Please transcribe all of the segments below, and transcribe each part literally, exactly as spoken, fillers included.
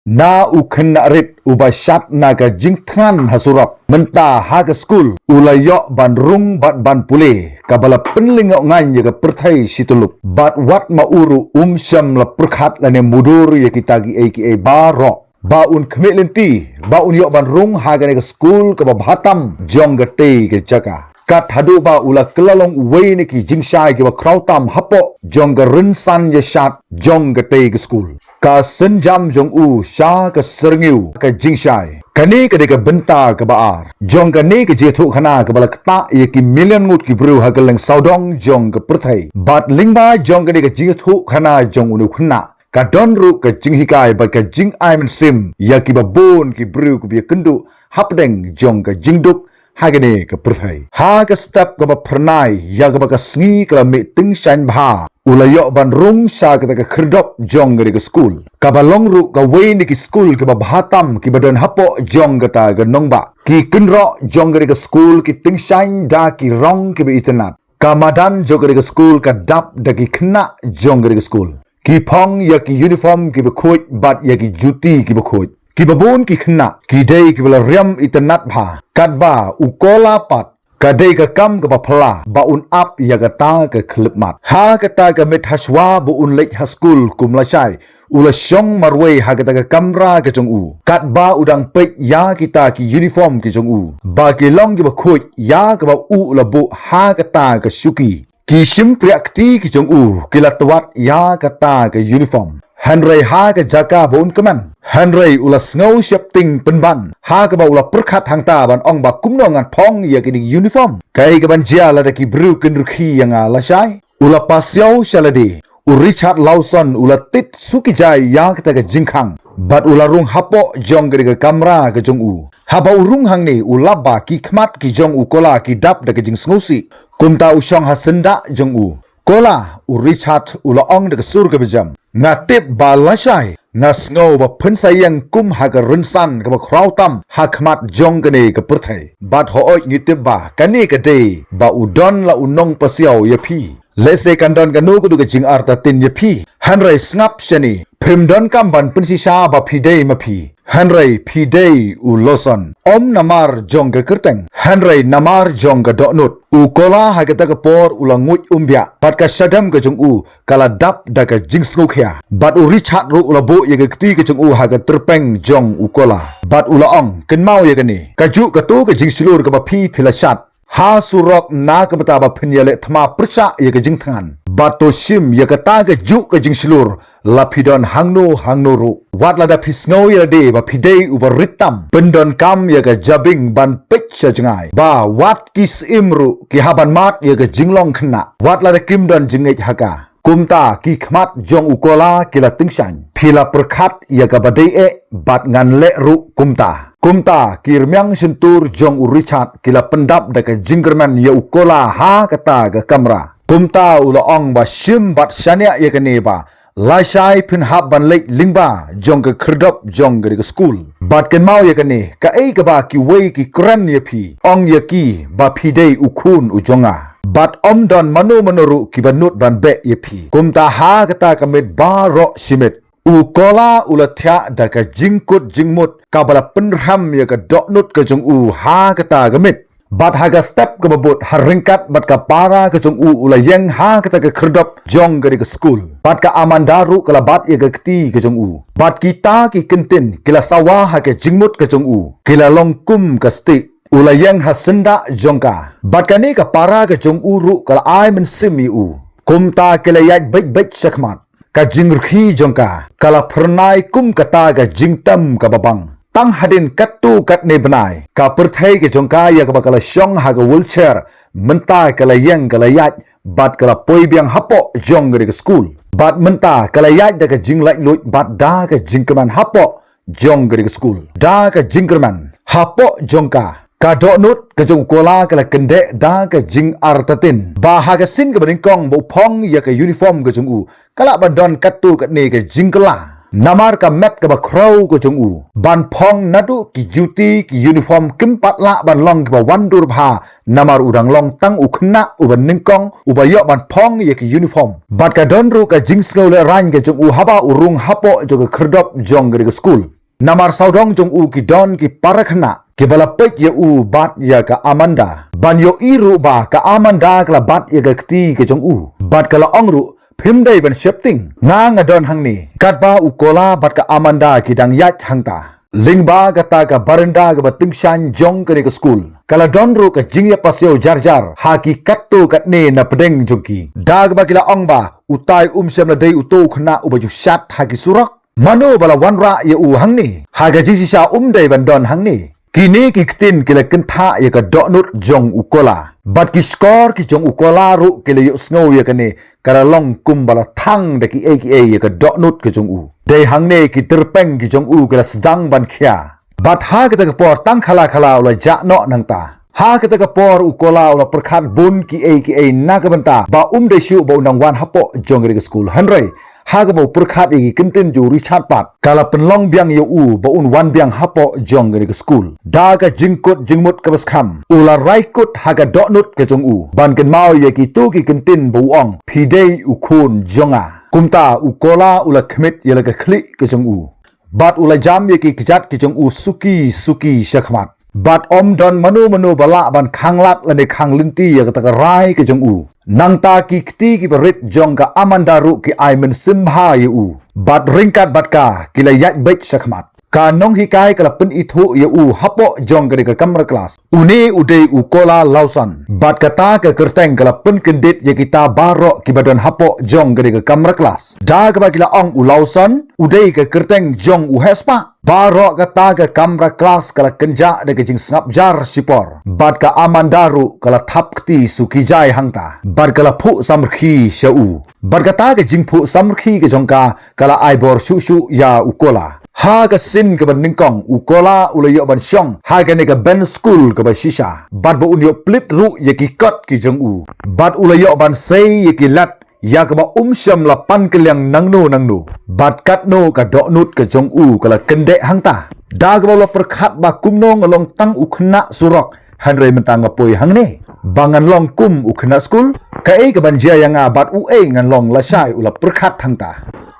Na u khynnah rit uba shad na ka jingthngan ha surok, mynta ha ka skul u la ïoh ban rung bad ban pule, kaba la pynlyngngoh ngan ïa ka pyrthei shi tyllup. Bad wat ma u ruh um shym la pyrkhat lane mudui ïa kita kiei kiei baroh, ba un khmih lynti ba un ïoh ban rung ha kane ka skul kaba bha tam jong katei ka jaka. Kat haduh ba u la kylla long uwei na ki jingshai kiba khraw tam hapoh jong ka rynsan ïashad jong katei ka skul. Ka sienjam jong u sha ka syrngiew ka jingshai. Kane ka dei ka bynta kaba ar jong kane ka jingïathuhkhana kaba la ktah ïa ki million ngut ki briew ha kylleng sawdong jong ka pyrthei. Bad lyngba jong kane ka jingïathuhkhana jong une u khynnah, ka don ruh ka jinghikai bad ka jingai mynsiem ïa kiba bun ki briew kiba ïakynduh hapdeng jong ka jingduk ha kane ka pyrthei. Ha ka step kaba phyrnai ïa kaba ka sngi ka la mih tyngshaiñ bha, u la ïoh ban rung sha kata ka khyrdop jong kane ka skul, kaba long ruh kawei na ki skul kiba bha tam kiba don hapoh jong kata ka nongbah. Ki kynroh jong kane ka skul ki tyngshaiñ da ki rong kiba itynnad. Ka madan jong kane ka skul ka dap da ki khynnah jong kane ka skul. Ki phong ïa ki uniform kiba khuid bad ïa ki juti kiba khuid. Kiba bun ki khynnah ki dei kiba la riam itynnad bha. Katba u Kola pat, ka dei ka kam kaba phylla ba un ap ïa kata ka khyllipmat. Ha kata ka miet hashwa ba un leit ha skul kum lashai, u la shong marwei ha kata ka kamra ka jong u, katba u dang peit ïa kita ki uniform ki jong u ba ki long kiba khuid ïa kaba u la buh ha kata ka shuki. Ki shympriah kti ki jong u ki la twad ïa kata ka uniform. Hynrei ha ka jaka ba un kmen, hynrei u la sngew sheptieng pynban ha kaba u la pyrkhat hangta ban ong ba kumno ngan phong ïa kine ki uniform. Kaei kaban jia lada ki briew kin rkhie ïa nga lashai? U la pasiaw sha lade. U Richard Lawson u la tied suk ïa kata ka jingkhang bad u la rung hapoh jong kane ka kamra ka jong u. Haba u rung hangne u lap ba ki khmat ki jong u Kola ki dap da ka jingsngewsih. Kumta u shong ha syndah jong u. Kola, u Richard u la ong da ka sur kaba jem. Nga tip ba lashai nga sngew ba phin sa ïeng kum ha ka rynsan kaba khraw tam ha khmat jong kane ka pyrthei. Bad hooid ngi tip ba kane ka dei ba u don la u nongpasiaw ïa phi. Lehse kan don kano kano ka jingartatien ïa phi. Hynrei sngap shane, phim donkam ban pynshisha ba phi dei ma phi. Hynrei phi dei u Lawson. Ym namar jong ka kyrteng, hynrei namar jong ka dohnud. U Kola ha kata ka por u la nguid umbiah bad ka shadem ka jong u ka la dap da ka jingsngewkhia. Bad u Richard ruh u la buh ïa ka kti ka jong u ha ka tyrpeng jong u Kola bad u la ong, kynmaw ïa kane, kajuh kato ka jingshlur kaba phi phi la shad ha surok na ka bynta ba phin ïaleh thma pyrshah ïa ka jingthngan. Bad to shim ïa kata kajuh ka jingshlur la phi don hangno hangno ruh. Wat lada phi sngew ïa lade ba phi dei uba rit tam, pyndonkam ïa ka jabieng ban peit sha jngai ba wat ki syiem ruh ki hap ban mad ïa ka jinglong khynnah, wat lada kim don jingngeit ha ka. Kumta ki khmat jong u Kola ki la tyngshaiñ. Phi la pyrkhat ïa kaba dei eh bad ngan leh ruh kumta. Kumta ki rmiang shyntur jong u Richard ki la pyndap da ka jingkyrmen ïa u Kola ha kata ka kamra. Kumta u la ong ba shim bad shaniah ïa kane ba lashai phin hap ban leit lyngba jong ka khyrdop jong kane ka skul. Bad kynmaw ïa kane, kaei kaba kiwei ki kren ïa phi, ong ïa ki ba phi dei u khun u jong nga. Bad ym don mano mano ruh kiba nud ban beh ïa phi. Kumta ha kata ka miet baroh shi miet, u Kola u la thiah da ka jingkut jingmut kaba la pynrhem ïa ka dohnud ka jong u ha kata ka miet. Bad ha ka step kaba bud, ha ryngkat bad ka para ka jong u u la ïeng ha kata ka khyrdop jong kane ka skul. Bad ka Amanda ruh ka la bat ïa ka kti ka jong u. Bad kita ki kyntien ki la sawa ha ka jingmut ka jong u, ki la long kum ka stieh. U la ïeng ha syndah jong ka. Bad kane ka para ka jong u ruh ka la ai mynsiem ïa u. Kumta ki la ïaid beit beit shakhmat. Ka jingrkhie jong ka ka la phyrnai kum kata ka jingtem kaba bang. Tang hadien katto katne bnai, ka pyrthei ka jong ka ïa kaba ka la shong ha ka wheelchair, mynta ka la ïeng ka la ïaid bad ka la poi biang hapoh jong kane ka skul. Bad mynta ka la ïaid da ka jinglaitluid bad da ka jingkmen hapoh jong kane ka skul. Da ka jingkyrmen hapoh jong ka, ka dohnud ka jong u Kola ka la kyndeh da ka jingartatien. Ba ha ka sien kaba nyngkong ba u phong ïa ka uniform ka jong u, ka lah ban don katto katne ka jingkylla. Namar ka met kaba khraw ka jong u ban phong naduh ki juti ki uniform kim pat lah ban long kiba wan dur bha. Namar u dang long tang u khynnah uba nyngkong uba ïoh ban phong ïa ki uniform. Bad ka don ruh ka jingsngewlehraiñ ka jong u haba u rung hapoh jong ka khyrdop jong kane ka skul. Namar sawdong jong u ki don ki para khynnah kiba la peit ïa u bad ïa ka Amanda. Ban ïohi ruh ba ka Amanda ka la bat ïa ka kti ka jong u. Bad ka la ong ruh, "Phim dei ban shepting. Nga nga don hangne." Katba u Kola bad ka Amanda ki dang ïaid hangta, lyngba kata ka baranda kaba tyngshaiñ jong kane ka skul, ka la don ruh ka jingïapasiaw jar jar ha ki katto katne na pdeng jong ki. Da kaba ki la ong ba utai um shym la dei uto u khynnah uba ju shad ha ki surok. Mano ba la wanrah ïa u hangne? Ha ka jingshisha um dei ban don hangne. Kine ki ktien ki la kynthah ïa ka dohnud jong u Kola. Bad ki shkor ki jong u Kola ruh ki la ïohsngew ïa kane, ka la long kumba la thang da kiei kiei ïa ka dohnud ka jong u. Dei hangne ki tyrpeng ki jong u ki la sdang ban khia. Bad ha kata ka por tang khala khala u la jah noh nangta. Ha kata ka por u Kola u la pyrkhat bun kiei kiei na ka bynta ba um dei shuh ba un nang wan hapoh jong kane ka skul. Hynrei ha kaba u pyrkhat ïa ki kyntien jong u Richard pat, ka la pynlong biang ïa u ba un wan biang hapoh jong kane ka skul. Da ka jingkut jingmut kaba skhem, u la rai kut ha ka dohnud ka jong u ban kynmaw ïa kito ki kyntien ba u ong, "Phi dei u khun jong nga." Kumta u Kola u la khmih ïa la ka khlieh ka jong u. Bad u la jam ïa ki kjat ki jong u suki suki shakhmat. Bad ym don mano mano ba lah ban khanglad lane khanglynti ïa kata ka rai ka jong u. Nangta ki kti kiba rit jong ka Amanda ruh ki ai mynsiem bha ïa u. Bad ryngkat bad ka ki la ïaid beit shakhmat. Ka nonghikai ka la pynithuh ïa u hapoh jong kane ka kamra klas. Une u dei u Kola Lawson. Bad kata ka kyrteng ka la pynkyndit ïa kita baroh kiba don hapoh jong kane ka kamra klas. Da kaba ki la ong u Lawson, u dei ka kyrteng jong u heh spah. Baroh kata ka kamra klas ka la kynjah da ka jingsngap jar shipor. Bad ka Amanda ruh ka la thap kti suki jai hangta. Bad ka la phuh samrkhie sha u. Bad kata ka jingphuh samrkhie ka jong ka ka la ai bor shuh shuh ïa u Kola. Ha ka sien kaba nyngkong u Kola u la ïoh ban shong ha kane ka bench skul kaba shisha. Bad ba un ïoh plie ruh ïa ki kot ki jong u. Bad u la ïoh ban sei ïa ki lad ïa kaba um shym la pan kylliang nangno nangno. Bad katno ka dohnud ka jong u ka la kyndeh hangta. Da kaba u la pyrkhat ba kumno nga long tang u khynnah surok. Hynrei mynta nga poi hangne ba ngan long kum u khynnah skul. Kaei kaban jia ïa nga bad uei ngan long lashai u la pyrkhat hangta.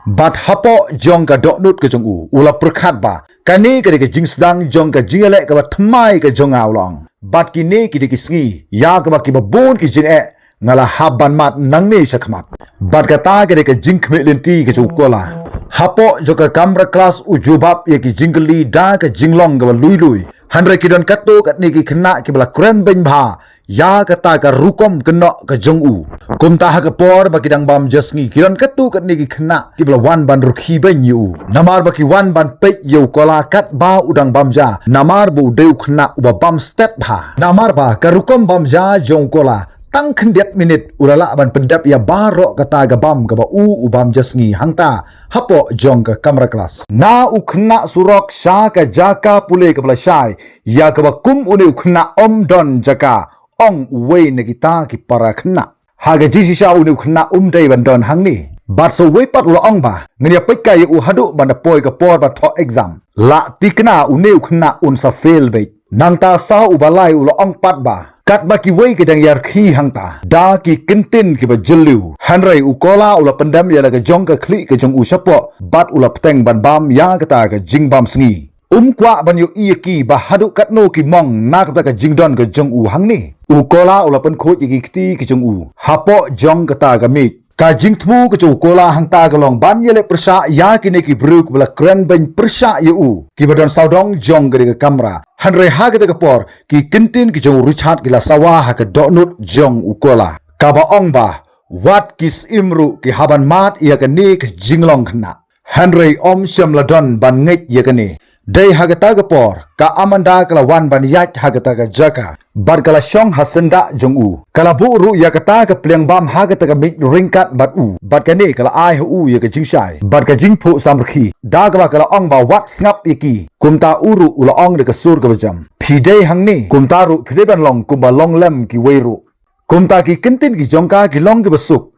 Bad hapoh jong ka dohnud ka jong u, u la pyrkhat ba kane ka dei ka jingsdang jong ka jingïaleh kaba thymmai ka jong nga u long. Bad kine ki dei ki sngi ïa kaba kiba bun ki jingeh nga la hap ban mad nangne shakhmat. Bad kata ka dei ka jingkhmih lynti ka jong u Kola. Hapoh jong ka kamra klas u jubab ïa ki jingkylli da ka jinglong kaba lui lui. Hynrei ki don katto katne ki khynnah kiba la kren beiñ bha ïa kata ka rukom kynnoh ka jong u. Kumta ha ka por ba ki dang bam ja sngi ki don katto katne ki khynnah kiba la wan ban rkhie beiñ ïa u. Namar ba ki wan ban peit ïa u Kola katba u dang bam ja. Namar ba u dei u khynnah uba bam stet bha. Namar ba ka rukom bam ja jong u Kola tang khyndiat minit u la lah ban pyndep ïa baroh kata ka bam kaba u u bam ja sngi hangta hapoh jong ka kamra klas. Na u khynnah surok sha ka jaka pule kaba lashai ïa kaba kum une u khynnah ym don jaka, ong uwei na kita ki para khynnah. Ha ka jingshisha une u khynnah um dei ban don hangne. Bad sa uwei pat u la ong ba ngin ïa peit kai ïa u haduh ban da poi ka por ba thoh exam. La tikna une u khynnah un sa fail beit. Nangta sa uba lai u la ong pat ba katba kiwei ki dang ïa rkhie hangta da ki kyntien kiba jylliew. Hynrei u Kola u la pyndem ïa la ka jong ka khlieh ka jong u shapoh bad u la pteng ban bam ïa kata ka jingbam sngi. Um kwah ban ïohi ïa ki ba haduh katno ki mong na kata ka jingdon ka jong u hangne. U Kola u la pynkhuid ïa ki kti ki jong u hapoh jong kata ka miej. Ka jingthmu ka jong u Kola hangta ka long ban ïaleh pyrshah ïa kine ki briew kiba la kren beiñ pyrshah ïa u kiba don sawdong jong kane ka kamra. Hynrei ha kata ka por ki kyntien ki jong u Richard ki la sawa ha ka dohnud jong u Kola kaba ong ba wat ki syiem ruh ki hap ban mad ïa kane ka jinglong khynnah. Hynrei ym shym la don ban ngeit ïa kane. Dei ha kata ka por ka Amanda ka la wan ban ïaid ha kata ka jaka bad ka la shong ha syndah jong u. Ka la buh ruh ïa kata ka pliang bam ha kata ka miej ryngkat bad u. Bad kane ka la ai ha u ïa ka jingshai bad ka jingphuh samrkhie da kaba ka la ong ba wat sngap ïa ki. Kumta u ruh u la ong da ka sur kaba jam, phi dei hangne. Kumta ruh phi dei ban long kumba long lem kiwei ruh. Kumta ki kyntien ki jong ka ki long kiba suk.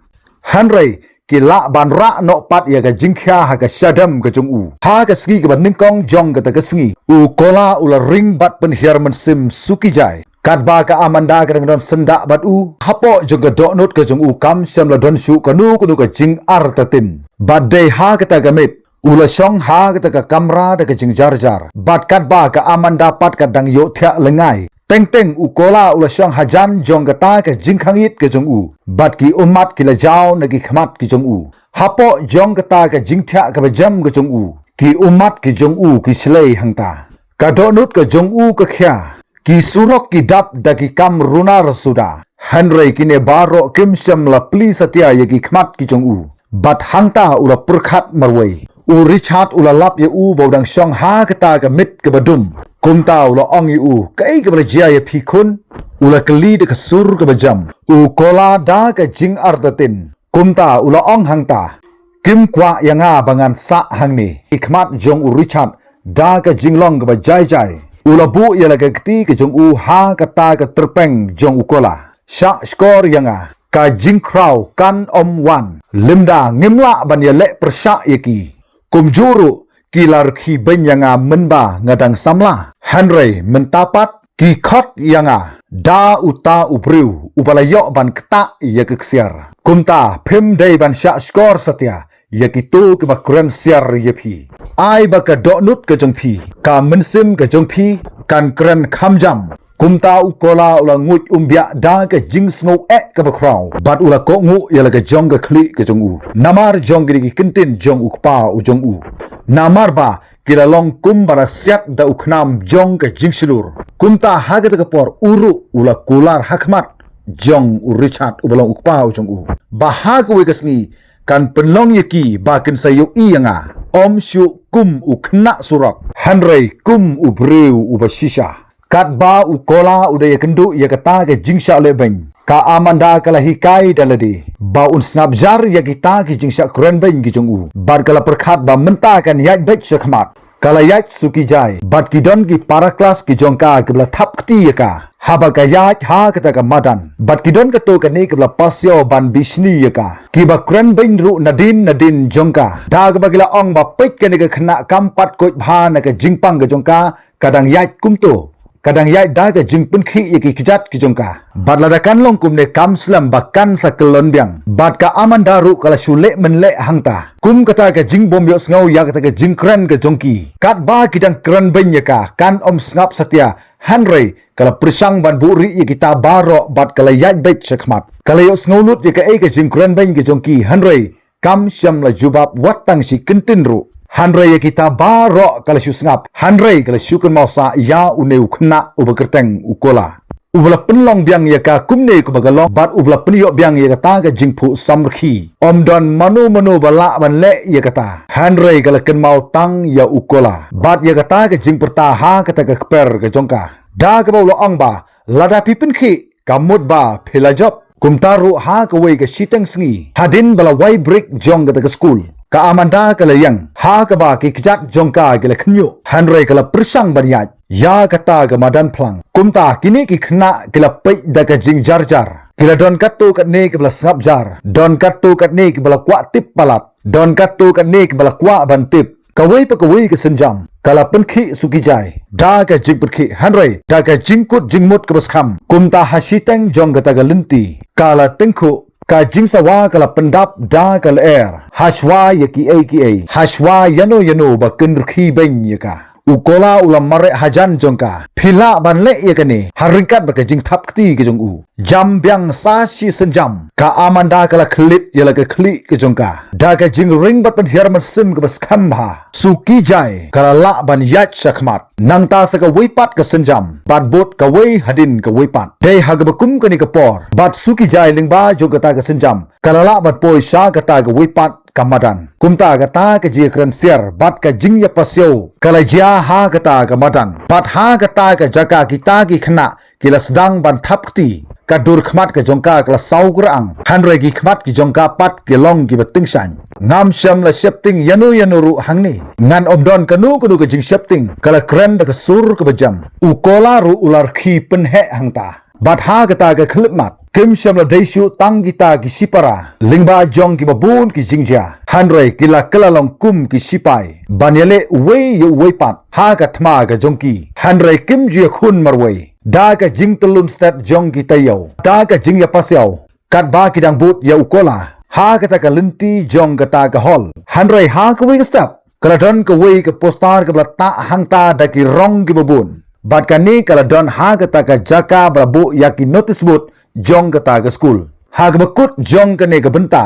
Hynrei ki lah ban rah noh pat ïa ka jingkhia ha ka shadem ka jong u. Ha ka sngi kaba nyngkong jong kata ka sngi u Kola u la ring bad pynhiar mynsiem suki jai. Katba ka Amanda ka dang don syndah bad u hapoh jong ka dohnud ka jong u kam shym la don shuh kano kano ka jingartatien. Bad dei ha kata ka miet U la shong ha kata ka kamra da ka jingjarjar. Bad katba ka Amanda pat ka dang ïohthiah lyngngai, teng teng u Kola u la shong hajan jong kata ka jingkhang ïit ka jong u. Bad ki ummat ki la jaw na ki khmat ki jong u. Hapoh jong kata ka jingthiah kaba jem ka jong u, ki ummat ki jong u ki shlei hangta. Ka dohnud ka jong u ka khia. Ki surok ki dap da ki kam runar suda. Hynrei kine baroh kim shym la plie satia ïa ki khmat ki jong u. Bad hangta u la pyrkhat marwei. U Richard u la lap ïa u ba u dang shong ha kata ka miet kaba dum. Kumta u la ong ïa u, kaei kaba la jia ïa phi khun? U la kylli da ka sur kaba jem. U Kola da ka jingartatien. Kumta u la ong hangta, kim kwah ïa nga ba ngan sah hangne. Ki khmat jong u Richard da ka jinglong kaba jai jai, u la buh ïa la ka kti ka jong u ha kata ka tyrpeng jong u Kola. Shah shkor ïa nga, ka jingkhraw kan ym wan. Lymda ngim lah ban ïaleh pyrshah ïa ki. Kumjuh ruh ki la rkhie beiñ ïa nga mynba nga dang samla. Hynrei mynta pat ki khot ïa nga da uta u briew uba la ïoh ban ktah ïa ka ksiar. Kumta phim dei ban shah shkor satia ïa kito kiba kren siar ïa phi. Ai ba ka dohnud ka jong phi, ka mynsiem ka jong phi, kan kren kham jam. Kumta u Kola u la nguid umbiah da ka jingsngew eh kaba khraw. Bad u la kohnguh ïa la ka jong ka khlieh ka jong u. Namar jong kine ki kyntien jong u kpa u jong u. Namar ba ki la long kumba la siat da u khnam jong ka jingshlur. Kumta ha kata ka por u ruh u la kular ha khmat jong u Richard uba long u kpa u jong u. Ba ha kawei ka sngi kan pynlong ïa ki ba kin sa ïohi ïa nga. Ym shuh kum u khynnah surok. Hynrei kum u briew uba shisha. Katba u Kola u da ïakynduh ïa kata ka jingshah leh beiñ, ka Amanda ka la hikai da lade ba un sngap jar ïa kita ki jingshah kren beiñ ki jong u. Bad ka la pyrkhat ba mynta kan ïaid beit sha khmat. Ka la ïaid Suki Jai bad ki don ki para klas ki jong ka kiba la thap kti ïa ka. Haba ka ïaid ha kata ka madan bad ki don kato kane kiba la pasiaw ban bishni ïa ka. Kiba kren beiñ ruh nadien nadien jong ka. Da kaba ki la ong ba peit kane ka khynnah kam pat koit bha na ka jingpang ka jong ka. Ka dang ïaid kumto. Ka dang ïaid da ka jingpynkhih ïa ki kjat ki jong ka. Bad lada kan long kumne kam slem ba kan sa kyllon biang. Bad ka Amanda ruh ka la shu leh mynleh hangta. Kum kata ka jingbym ïohsngew ïa kata ka jingkren ka jong ki. Katba ki dang kren beiñ ïa ka kan ym sngap satia. Hynrei ka la pyrshang ban buhrieh ïa kita baroh bad ka la ïaid beit sha khmat. Ka la ïohsngew lut ïa kaei ka jingkren beiñ ka jong ki hynrei kam shym la jubab wat tang shi kyntien ruh. Hynrei ïa kita baroh ka la shu sngap. Hynrei ka la shu kynmaw sah ïa une u khynnah uba kyrteng u Kola. Uba la pynlong biang ïa ka kumne kumba ka long bad uba la pynïoh biang ïa kata ka jingphuh samrkhie. Ym don mano mano ba lah ban leh ïa kata. Hynrei ka la kynmaw tang ïa u Kola. Bad ïa kata ka jingpyrta ha kata ka kper ka jong ka. Da kaba u la ong ba lada phi pynkhih ka mut ba phi la jop. Kumta ruh ha kawei ka shiteng sngi. Hadien ba la wai break jong kata ka skul. Ka Amanda ka la ïeng. Ha kaba ki kjat jong ka ki la khynñiuh. Hynrei ka la pyrshang ban ïaid. Ïa kata ka madan phlang. Kumta kine ki khynnah ki la peit da ka jingjarjar. Ki la don katto katne kiba la sngap jar. Don katto katne kiba la kwah tip palat. Don katto katne kiba la kwah ban tip. Kawei pa kawei ka sienjam. Ka la pynkhih Suki Jai. Da ka jingpynkhih hynrei. Da ka jingkut jingmut kaba skhem. Kumta ha shiteng jong kata ka lynti. Ka la tyngkhuh. Ka jingsawa ka la pyndap da ka lyer. Hashwa ïa kiei kiei. Hashwa ïano ïano ba kin rkhie beiñ ïa ka. U Kola u la mareh hajan jong ka. Phi lah ban leh ïa kane. Ha ryngkat bad ka jingthap kti ka jong u. Jam biang sa shi sienjam. Ka Amanda ka la khyllit ïa la ka khlieh ka jong ka. Da ka jingring bad pynhiar mynsiem kaba skhem bha. Suki Jai ka la lah ban ïaid sha khmat. Nangta sa kawei pat ka sienjam. Bad bud kawei hadien kawei pat. Dei ha kaba kum kane ka por. Bad Suki Jai lyngba jong kata ka sienjam. Ka la lah ban poi sha kata kawei pat ka madan. Kumta kata ka jingkren siar bad ka jingïapasiaw ka la jia ha kata ka madan. Bad ha kata ka jaka kita ki khynnah ki la sdang ban thap kti. Ka dur khmat ka jong ka ka la saw krang. Hynrei ki khmat ki jong ka pat ki long kiba tyngshaiñ. Ngam shym la sheptieng ïano ïano ruh hangne. Ngan ym don kano kano ka jingsheptieng. Ka la kren da ka sur kaba jam. U Kola ruh u la rkhie pynheh hangta. Bad ha kata ka khyllipmat. Kim shym la dei shuh tang kita ki shipara. Lyngba jong kiba bun ki jingjia. Hynrei ki la kylla long kum ki shipai. Ban ïaleh uwei ïa uwei pat. Ha ka thma ka jong ki. Hynrei kim ju ïakhun marwei. Da ka jingtyllun stet jong ki taïew. Da ka jingïapasiaw. Katba ki dang bud ïa u Kola. Ha kata ka lynti jong kata ka hall. Hynrei ha kawei ka step. Ka la don kawei ka poster kaba la tah hangta da ki rong kiba bun. Bad kane ka la don ha kata ka jaka ba la buh ïa ki notice board jong kata ka skul. Ha kaba kut jong kane ka bynta,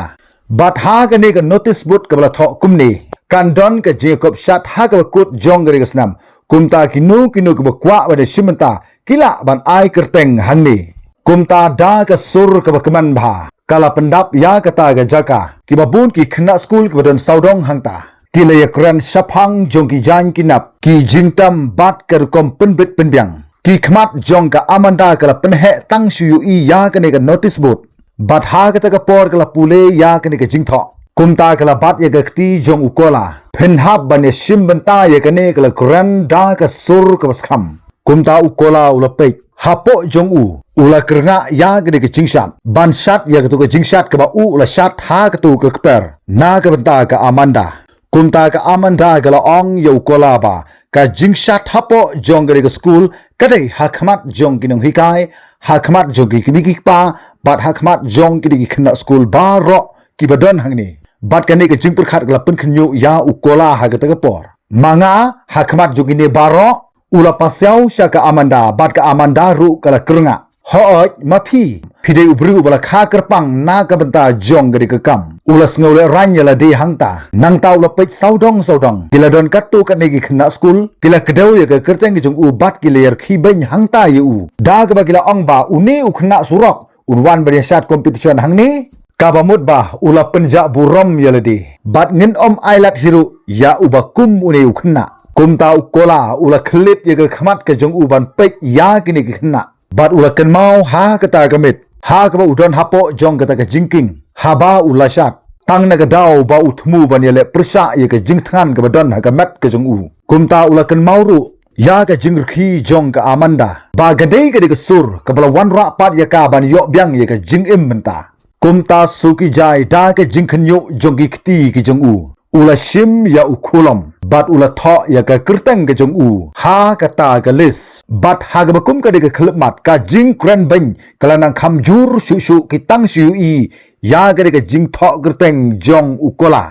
bad ha kane ka notice board kaba la thoh kumne, kan don ka jingïakop shad ha kaba kut jong kane ka snam. Kumta kino kino kiba kwah ban shim bynta ki lah ban ai kyrteng hangne. Kumta da ka sur kaba kmen bha, ka la pyndap ïa kata ka jaka. Kiba bun ki khynnah skul kiba don sawdong hangta, ki la ïakren shaphang jong ki jaiñ ki nap, ki jingtam bad ka rukom pynbit pynbiang. Ki khmat jong ka Amanda ka la pynheh tang shu ïohi ïa kane ka notice board. Bad ha kata ka por ka la pule ïa kane ka jingthoh. Kumta ka la bat ïa ka kti jong u Kola. Phin hap ban ïa shim bynta ïa kane, ka la kren da ka sur kaba skhem. Kumta u Kola u la peit hapoh jong u, u la kyrngah ïa kane ka jingshad, ban shad ïa katu ka jingshad kaba u la shad ha katu ka kper na ka bynta ka Amanda. Kumta ka Amanda ka la ong ïa u Kola ba ka jingshad hapoh jong kane ka skul ka dei ha khmat jong ki nonghikai, ha khmat jong ki kmie ki kpa, bad ha khmat jong kine ki khynnah skul baroh kiba don hangne. Bad kane ka jingpyrkhat ka la pynkhynñiuh ïa u Kola ha kata ka por. Ma nga, ha khmat jong kine baroh, u la pasiaw sha ka Amanda, bad ka Amanda ruh ka la kyrngah. Hooid, ma phi, phi dei u briew uba la kha kyrpang na ka bynta jong kane ka kam. U la sngew lehraiñ ïa lade hangta. Nangta u la peit sawdong sawdong, ki la don katto katne ki khynnah skul, ki la kdew ïa ka kyrteng ka jong u bad ki la ïarkhie beiñ hangta ïa u. Da kaba ki la ong ba une u khynnah surok un wan ban ïa shad competition hangne. Kaba mut ba u la pynjah burom ïa lade. Bad ngin ym ailad hi ruh ïa uba kum une u khynnah. Kumta u Kola u la khyllied ïa ka khmat ka jong u ban peit ïa kine ki khynnah. Bad u la kynmaw ha kata ka miet, ha kaba u don hapoh jong kata ka jingkieng, haba u la shad, tang na ka daw ba u thmu ban ïaleh pyrshah ïa ka jingthngan kaba don ha ka met ka jong u. Kumta u la kynmaw ruh ïa ka jingrkhie jong ka Amanda, ba ka dei ka dei ka sur kaba la wanrah pat ïa ka ban ïoh biang ïa ka jingim mynta. Kumta suki jai da ka jingkhynñiuh jong ki kti ki jong u, u la shim ïa u Khulom, bad u la thoh ïa ka kyrteng ka jong u ha kata ka list. Bad ha kaba kum ka dei ka khyllipmat, ka jingkren beiñ ka la nang kham jur shuh shuh, ki tang shu ïohi ïa ka dei ka jingthoh kyrteng jong u Kola.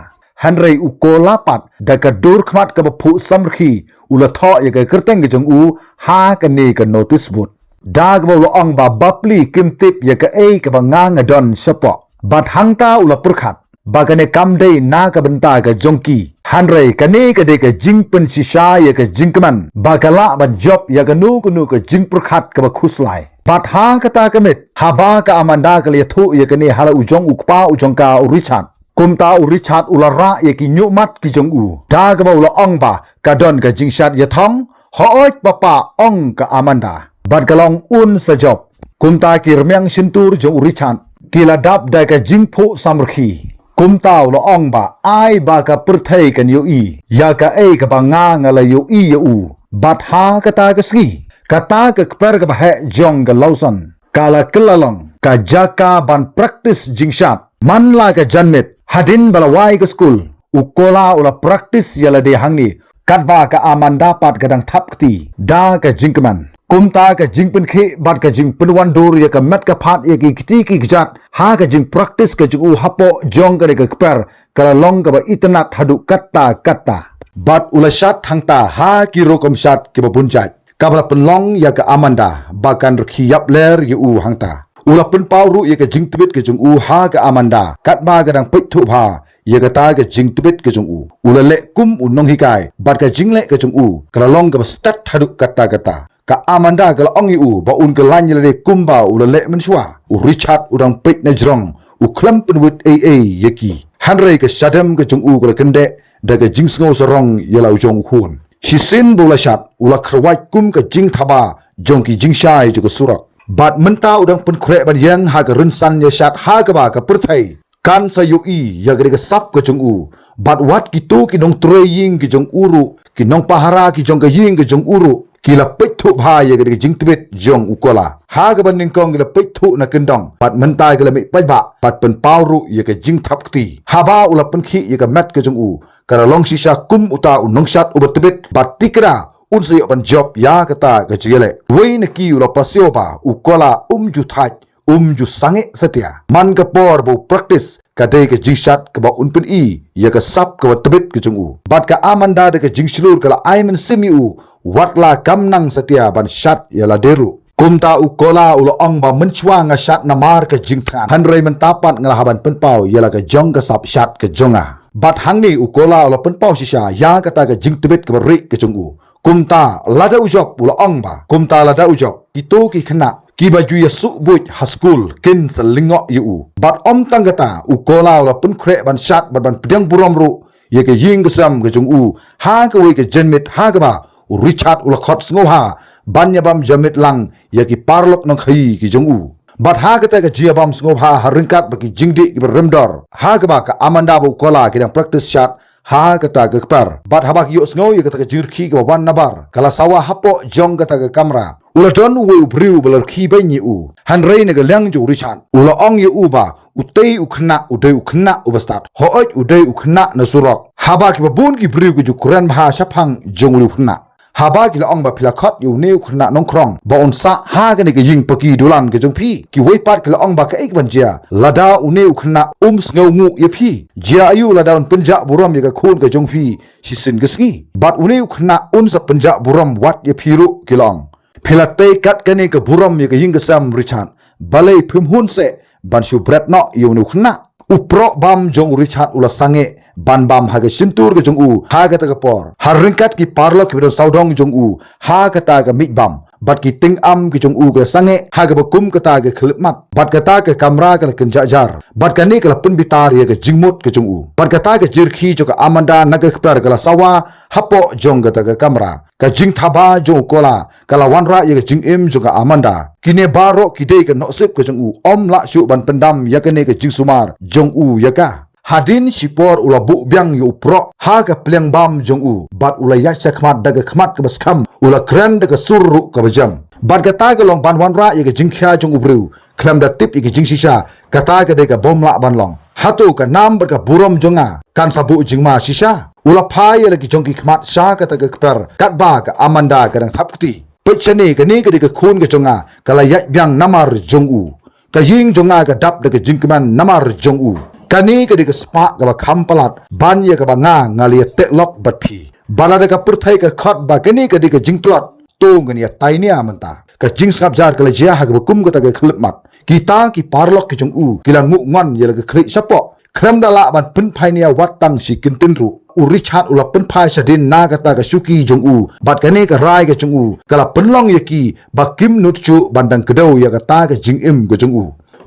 Hynrei u Kola pat da ka dur khmat kaba phuh samrkhie, u la thoh ïa ka kyrteng ka jong u ha kane ka notice board. Da kaba u la ong ba bapli kim tip ïa kaei kaba nga nga don shapoh. Bad hangta u la pyrkhat ba kane kam dei na ka bynta ka jong ki. Hynrei kane ka dei ka jingpynshisha ïa ka jingkmen, ba ka lah ban jop ïa kano kano ka jingpyrkhat kaba khuslai. Bad ha kata ka miet, haba ka Amanda ka la ïathuh ïa kane ha la u jong u kpa u jong ka u Richard, kumta u Richard u la rah ïa ki ñiuhmat ki jong u. Da kaba u la ong ba ka don ka jingshad ïathong. Hooid papa, ong ka Amanda. Bad ka la ong un sa jop. Kumta ki rmiang shyntur jong u Richard ki la dap da ka jingphuh samrkhie. Kumta u la ong ba ai ba ka pyrthei kan ïohi ïa kaei kaba nga nga la ïohi ïa u. Bad ha kata ka sngi, kata ka kper kaba heh jong ka Lawson ka la kylla long ka jaka ban practice jingshad. Man la ka janmiet, hadien ba la wai ka skul, u Kola u la practice ïa lade hangne, katba ka Amanda pat ka dang thap kti da ka jingkmen. Kumta ka jingpynkhih bad ka jingpynwandur ïa ka met ka phad ïa ki kti ki kjat ha ka jingpractice ka jong u hapoh jong kane ka kper, ka la long kaba itynnad haduh katta katta. Bad u la shad hangta ha ki rukom shad kiba bun jait, kaba la pynlong ïa ka Amanda ba kan rkhie ïapler ïa u hangta. U la pynpaw ruh ïa ka jingtbit ka jong u ha ka Amanda, katba ka dang peit thuh bha ïa kata ka jingtbit ka jong u. U la leh kum u nonghikai, bad ka jingleh ka jong u ka la long kaba stet haduh katta katta. Ka Amanda ka la ong ïa u ba un kylla ïa lade kumba u la leh mynshuwa. U Richard u dang peit na jrong, u khlem pynwit ei ei ïa ki. Hynrei ka shadem ka jong u ka la kyndeh da ka jingsngew sarong ïa la u jong u khun. Shisien ba u la shad, u la khrwai kum ka jingthaba jong ki jingshai jong ka surok. Bad mynta u dang pynkhreh ban ïeng ha ka rynsan ïa shad ha kaba ka pyrthei kan sa ïohi ïa ka dei ka sap ka jong u. Bad wat kito ki nongtrei ïing ki jong u ruh, ki nongpahara ki jong ka ïing ka jong u ruh, ki la peit thuh bha ïa ka dei ka jingtbit jong u Kola. Ha kaba nyngkong ki la peit thuh na kyndong, bad mynta ki la mih paidbah bad pynpaw ruh ïa ka jingthap kti. Haba u la pynkhih ïa ka met ka jong u, ka la long shisha kum uta u nongshad uba tbit, bad tikna un sa ïoh ban jop ïa kata ka jingïaleh. Wei na ki u la pasiaw ba u Kola um ju thait, um ju sangeh satia. Man ka por ba u practice ka dei ka jingshad kaba un pyni ïa ka sap kaba tbit ka jong u. Bad ka Amanda da ka jingshlur ka la ai mynsiem ïa u, wat la kam nang satia ban shad ïa lade ruh. Kumta u Kola u la ong ba mynshuwa nga shad namar ka jingthngan, hynrei mynta pat nga la hap ban pynpaw ïa la ka jong ka sap shad ka jong nga. Bad hangne u Kola u la pynpaw shisha ïa kata ka jingtbit kaba rieh ka jong u. Kumta lada u jop, u la ong ba kumta lada u jop, kito ki khynnah kiba ju ïasuh buit ha skul kin sa lyngngoh ïa u. Bad ym tang kata, u Kola u la pynkhreh ban shad bad ban pdiang burom ruh ïa ka ïing ka sem ka jong u ha kawei ka janmiet, ha kaba u Richard u la khot sngewbha ban ïabam janmiet lang ïa ki paralok nongkhaïi ki jong u. Bad ha kata ka jingïabam sngewbha, ha ryngkat bad ki jingdih kiba rem dor, ha kaba ka Amanda bad u Kola ki dang practice shad ha kata ka kper. Bad haba ki ïohsngew ïa kata ka jingrkhie kaba wan nabar, ka la sawa hapoh jong kata ka kamra, u la don uwei u briew ba la rkhie beiñ ïa u. Hynrei na ka liang jong u Richard, u la ong ïa u ba utei u khynnah u dei u khynnah uba stad, hooid u dei u khynnah na surok. Haba kiba bun ki briew ki ju kren bha shaphang jong u khynnah, haba ki la ong ba phi la khot ïa une u khynnah nongkhrong ba un sah ha kane ka ïing paki dulan ka jong phi, kiwei pat ki la ong ba kaei kaban jia lada une u khynnah um sngewnguh ïa phi? Jia aïu lada un pynjah burom ïa ka khun ka jong phi shisien ka sngi? Bad une u khynnah un sa pynjah burom wat ïa phi ruh, ki la ong. Phi la tei kat kane ka burom ïa ka ïing ka sem, Richard, balei phim hun seh ban shu bret noh ïa une u khynnah? U proh bam jong u Richard u la sangeh ban bam ha ka shyntur ka jong u ha kata ka por, ha ryngkat ki paralok kiba don sawdong jong u ha kata ka miej bam. Bad ki tyngam ki jong u ki la sangeh ha kaba kum kata ka khyllipmat. Bad kata ka kamra ka la kynjah jar, bad kane ka la pynbitar ïa ka jingmut ka jong u. Bad kata ka jingrkhie jong ka Amanda na ka kper ka la sawa hapoh jong kata ka kamra. Ka jingthaba jong u Kola ka la wanrah ïa ka jingim jong ka Amanda. Kine baroh ki dei ka nusip ka jong u, ym lah shuh ban pyndam ïa kane ka jingsumar jong u ïa ka. Hadien shipor u la buh biang ïa u proh ha ka pliang bam jong u, bad u la ïaid shakhmat da ka khmat kaba skhem, u la kren da ka sur ruh kaba jem. Bad kata ka long ban wanrah ïa ka jingkhia jong u briew khlem da tip ïa ka jingshisha, kata ka dei kaba ym lah ban long. Hato ka nam bad ka burom jong nga kan sa buh jingma shisha? U la phai ïa la ki jong ki khmat sha kata ka kper katba ka Amanda ka dang thap kti. Peit shane, kane ka dei ka khun ka jong nga, ka la ïaid biang namar jong u. Ka ïing jong nga ka dap da ka jingkmen namar jong u. Kane ka dei ka spah kaba kham palat ban ïa kaba nga, nga la ïateh lok bad phi. Bad lada ka pyrthei ka khot ba kane ka dei ka jingtlot, to ngin ïa tai nia mynta. Ka jingsngap jar ka la jia ha kaba kum kata ka khyllipmat. Kita ki paralok ki jong u ki la nguh ngon ïa la ka khlieh shapoh. Khlem da lah ban pynphai nia wat tang shi kyntien ruh, u Richard u la pynphai shadien na kata ka shuki jong u, bad kane ka rai ka jong u ka la pynlong ïa ki ba kim nud shuh ban dang kdew ïa kata ka jingim ka jong u.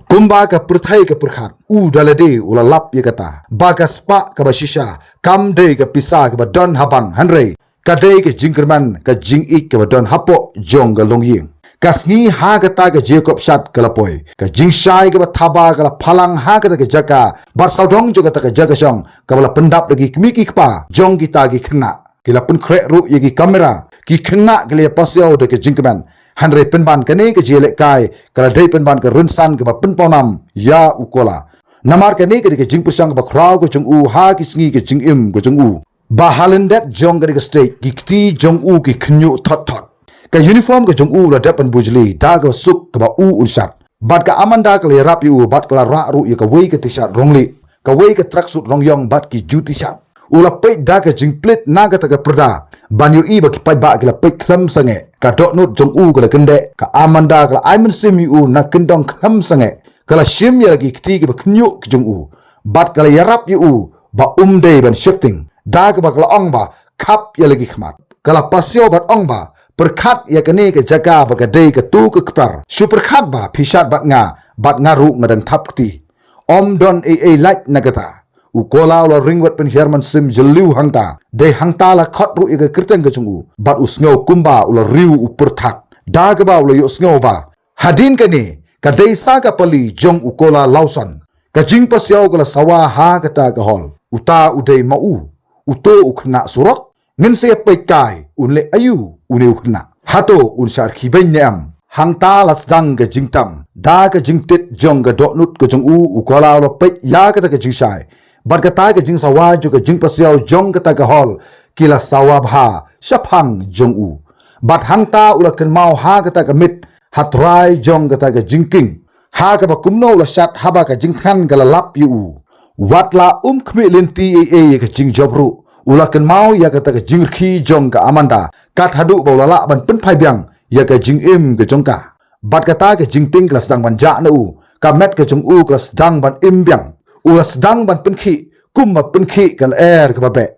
Kumba ka pyrthei ka pyrkhat, u da lade u la lap ïa kata ba ka spah kaba shisha kam dei ka pisa kaba don ha bank, hynrei ka dei ka jingkyrmen, ka jingïeit kaba don hapoh jong ka longïing. Ka sngi ha kata ka jingïakop shad ka la poi. Ka jingshai kaba thaba ka la phalang ha kata ka jaka, bad sawdong jong kata ka jaka shong kaba la pyndap da ki kmie ki kpa jong kita ki khynnah, ki la pynkhreh ruh ïa ki kamera. Ki khynnah ki la ïa pasiaw da ka jingkmen. Hynrei pynban kane ka jingïalehkai ka la dei pynban ka rynsan kaba pynpawnam ïa u Kola. Namar kane ka dei ka jingpyrshang kaba khraw ka jong u ha ki sngi ka jingim ka jong u. Ba ha lyndet jong kane ka stage, ki kti jong u ki khynñiuh thot thot. Ka uniform ka jong u la dep ban bujli da ka suk kaba u un shad. Bad ka Amanda ka la ïarap ïa u bad ka la rah ruh ïa kawei ka T-shirt rong lieh, kawei ka tracksuit rong ïong bad ki juti shad. U la peit da ka jingplit na kata ka pyrda ban ïohi ba ki paidbah ki la peit khlem sangeh. Ka dohnud jong u ka la kyndeh, ka Amanda ka la ai mynsiem ïa u na kyndong khlem sangeh. Ka la shim ïa la ki kti kiba khynñiuh ki jong u, bad ka la ïarap ïa u ba um dei ban sheptieng. Da kaba ka la ong ba khap ïa la ki khmat. Ka la pasiaw bad ong ba pyrkhat ïa kane ka jaka ba ka dei katu ka kper. Shu pyrkhat ba phi shad bad nga, bad nga ruh nga dang thap kti. Ym don ei ei lait na kata. U Kola u la ring wat pynhiar mynsiem jylliew hangta. Dei hangta la khot ruh ïa ka kyrteng ka jong u, bad u sngew kumba u la riew u pyrthat. Da kaba u la ïohsngew ba hadien kane ka dei sa ka pali jong u Kola Lawson. Ka jingpasiaw ka la sawa ha kata ka hall. Uta u dei ma u, uto u khynnah surok. Ngin sa ïa peit kai un leh aïu une u khynnah. Hato un shah rkhie beiñ ne em? Hangta la sdang ka jingtem. Da ka jingtied jong ka dohnud ka jong u, u Kola u la peit ïa kata ka jingshai bad kata ka jingsawa jong ka jingpasiaw jong kata ka hall, ki la sawa bha shaphang jong u. Bad hangta u la kynmaw ha kata ka miet ha trai jong kata ka jingkieng. Ha kaba kumno u la shad haba ka jingthngan ka la lap ïa u. Wat la um khmih lynti ei ei ïa ka jingjop ruh, u la kynmaw ïa kata ka jingrkhie jong ka Amanda, kat haduh ba u la lah ban pynphai biang ïa ka jingim ka jong ka. Bad kata ka jingtieng ka la sdang ban jah na u, ka met ka jong u ka la sdang ban im biang. U la sdang ban pynkhih, kumba pynkhih ka lyer kaba beh.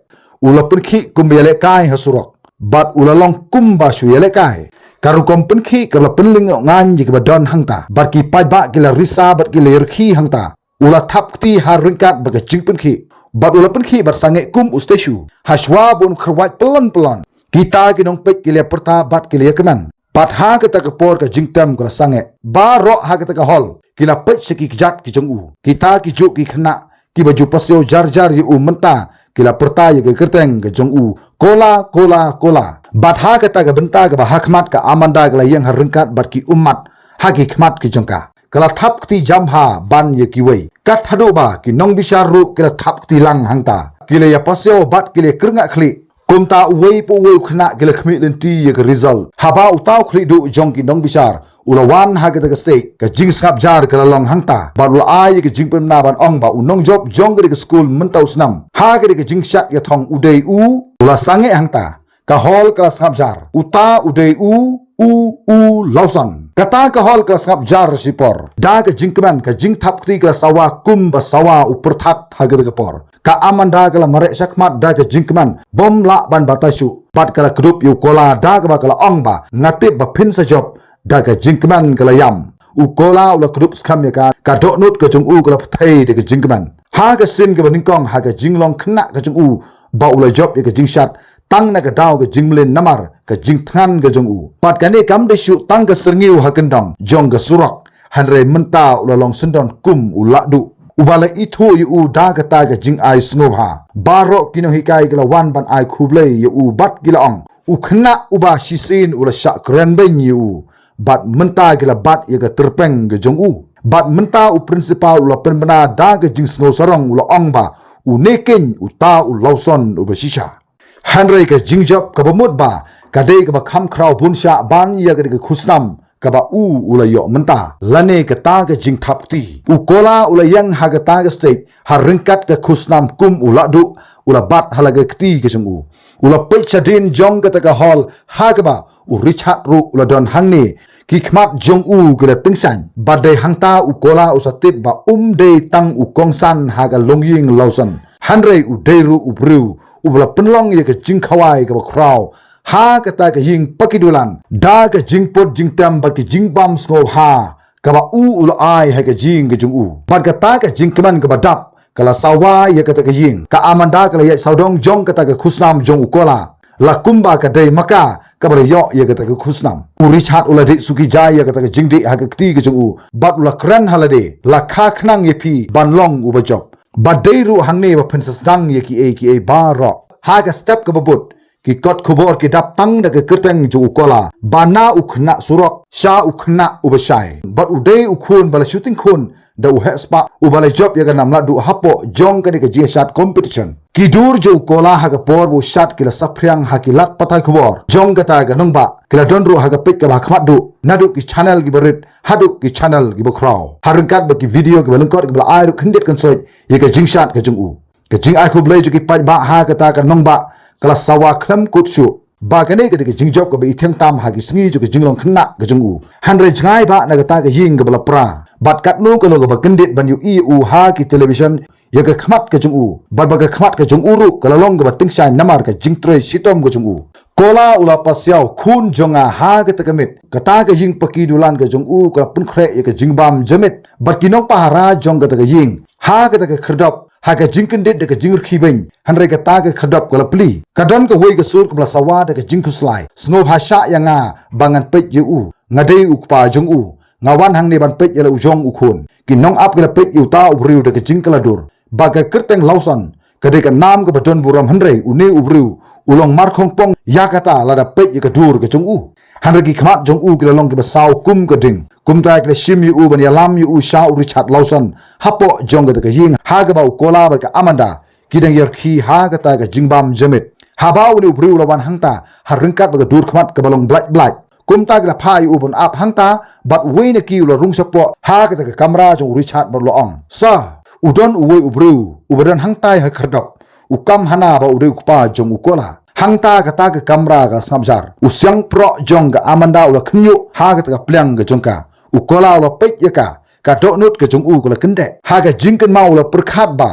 U la pynkhih kumba ïalehkai ha surok. Bad u la long kumba shu ïalehkai. Ka rukom pynkhih ka la pynlyngngoh ngan ïa kiba don hangta. Bad ki paidbah ki la risa bad ki la ïarkhie hangta. U la thap kti ha ryngkat bad ka jingpynkhih. Bad u la pynkhih bad sangeh kum u statue. Hashwa ba un kyrwat pyllun pyllun. Kita ki nongpeit ki la pyrta bad ki la kmen. Bad ha kata ka por ka jingtem ka la sangeh. Baroh ha kata ka hall. Ki la peit sha ki kjat ki jong u. Kita ki juh ki khynnah. Kiba ju pasiaw jar jar ïa u mynta. Ki la pyrta ïa ka kyrteng ka jong u. Kola, Kola, Kola. Bad ha kata ka bynta kaba ha khmat ka Amanda ka la ïeng ha ryngkat bad ki ummat. Ha ki khmat ki jong ka. Ka la thap kti jam bha ban ïa kiwei. Kat haduh ba ki nongbishar ruh ki la thap kti lang hangta. Ki la ïa pasiaw bad ki la ïa kyrngah khlieh. Kumta uwei pa uwei u khynnah ki la khmih lynti ïa ka result. Haba uta u khlieh duh jong ki nongbishar. U la wan ha kata ka stage. Ka jingsngap jar ka la long hangta. Bad u la ai ïa ka jingpynbna ban ong ba u nongjop jong ka dei ka skul mynta u snem. Ha ka dei ka jingshad ïa thong u dei u. U la sangeh hangta. Ka hall ka la sngap jar. Uta u dei u, u, u, Lawson. Kata ka hall ka la sngap jar shipor. Da ka jingkmen ka jingthap kti ka la sawa kumba sawa u pyrthat ha kata ka por. Ka Amanda ka la mareh shakhmat da ka jingkmen. Bym lah ban batai shuh. Bad ka la kdup ïa u Kola da kaba ka la ong ba. Nga tip ba phin sa jop. Da ka jingkmen ka la ïam. U Kola u la kdup skhem ïa ka, ka dohnud ka jong u ka la pyrthei da ka jingkmen. Ha ka sien kaba nyngkong ha ka jinglong khynnah ka jong u, ba u la jop ïa ka jingshad, tang na ka daw ka jingmlien namar, ka jingthngan ka jong u. Bad kane kam dei shuh tang ka syrngiew ha kyndong, jong ka surok, hynrei mynta u la long syndon kum u lahduh. Uba la ithuh ïa u da kata ka jingai sngewbha. Baroh ki nonghikai ki la wan ban ai khublei ïa u bad ki la ong. U khynnah uba shisien u la shah kren beiñ ïa u. Bad mynta ki la bat ïa ka tyrpeng ka jong u. Bad mynta u principal u la pynbna da ka jingsngew sarong u la ong ba. Une keiñ uta u Lawson uba shisha. Hynrei ka jingjop kaba mut ba. Ka dei kaba kham khraw bun shah ban ïa ka dei ka khusnam. Kaba u u la ïoh mynta. Lane kata ka jingthap kti. U Kola u la ïeng ha kata ka stage. Ha ryngkat ka khusnam kum u lahduh. U la bat ha la ka kti ka jong u. U la peit shadien jong kata ka hall. Ha kaba. U Richard ruh u la don hangne. Ki khmat jong u ki la tyngshaiñ. Ba dei hangta u Kola u sa tip ba um dei tang u kongsan ha ka longïing Lawson. Hynrei u dei ruh u briew. Uba la pynlong ïa ka jingkhawai kaba khraw. Ha kata ka ïing pakidulan. Da ka jingput jingtem bad ka jingbam sngewbha. Kaba u u la ai ha ka jing ka jong u. Bad kata ka jingkmen kaba dap. Ka la sawa ïa kata ka ïing. Ka Amanda ka la ïaid sawdong jong kata ka khusnam jong u Kola. La kumba ka dei ma ka, kaba la ïoh ïa kata ka khusnam. U Richard u la dih suki jai ïa kata ka jingdih ha ka kti ka jong u. Bad u la kren ha lade, la kha khnang ïa phi, ban long uba jop. Ba dei ruh hangne ba phin sa sdang ïa kiei kiei baroh. Ha ka step kaba bud, ki kot khubor ki dap tang da ka kyrteng jong u Kola. Ba na u khynnah surok, sha u khynnah uba shai. Bad u dei u khun ba la shooting khun, da u heh spah, uba la jop ïa ka nam lahduh hapoh, jong kane ka jingshad competition. Ki dur jong u Kola ha ka por ba u shad ki la saphriang ha ki lad pathai khubor. Jong kata ka nongbah, ki la don ruh ha ka page kaba ha khmat duh, naduh ki channel kiba rit, haduh ki channel kiba khraw. Ha ryngkat bad ki video kiba lyngkot kiba la ai ruh khyndiat khynsoit, ïa ka jingshad ka jong u. Ka jingai khublei jong ki paidbah ha kata ka nongbah, ka la sawa khlem kut shuh. Ba kane ka dei ka jingjop kaba i thiang tam ha ki sngi jong ka jinglong khynnah ka jong u. Hynrei jngai ba na kata ka ïing kaba la pra. Bad katno kano kaba kyndit ban ïohi ïa u ha ki television, ïa ka khmat ka jong u. Bad ba ka khmat ka jong u ruh ka la long kaba tyngshaiñ namar ka jingtrei shitom ka jong u. Kola u la pasiaw khun jong nga ha kata ka miet. Kata ka ïing pakidulan ka jong u ka la pynkhreh ïa ka jingbam jemit. Bad ki nongpahara jong kata ka ïing. Ha kata ka khyrdop. Ha ka jingkyndit da ka jingrkhie beiñ, hynrei kata ka khyrdop ka la plie. Ka don kawei ka sur kaba la sawa da ka jingkhuslai. Sngewbha shah ïa nga, ba ngan peit ïa u. Nga dei u kpa jong u. Nga wan hangne ban peit ïa la u jong u khun. Ki nongap ki la peit ïa uta u briew da ka jingkylla dur. Ba ka kyrteng Lawson. Ka dei ka nam kaba don burom hynrei, une u briew. U long markhongpong, ïa kata lada peit ïa ka dur ka jong u. Hynrei ki khmat jong u ki la long kiba saw kum ka ding. Kumta ki la shim ïa u ban ïalam ïa u sha u Richard Lawson. Hapoh jong kata ka ïing. Ha kaba u Kola bad ka Amanda. Ki dang ïarkhie ha kata ka jingbam jemit. Haba une u briew u la wan hangta. Ha ryngkat bad ka dur khmat kaba long black black. Kumta ki la phah ïa u ban ap hangta. Bad uwei na ki u la rung shapoh. Ha kata ka kamra jong u Richard bad u la ong. Sir, U don uwei u briew uba don hangtai ha khyrdop, u kam hana ba u dei u kpa jong u Kola. Hangta kata ka kamra ka la sngap jar. U siang proh jong ka Amanda u la khynñiuh ha kata ka pliang ka jong ka. U Kola u la peit ïa ka, ka dohnud ka jong u ka la kyndeh. Ha ka jingkynmaw u la pyrkhat ba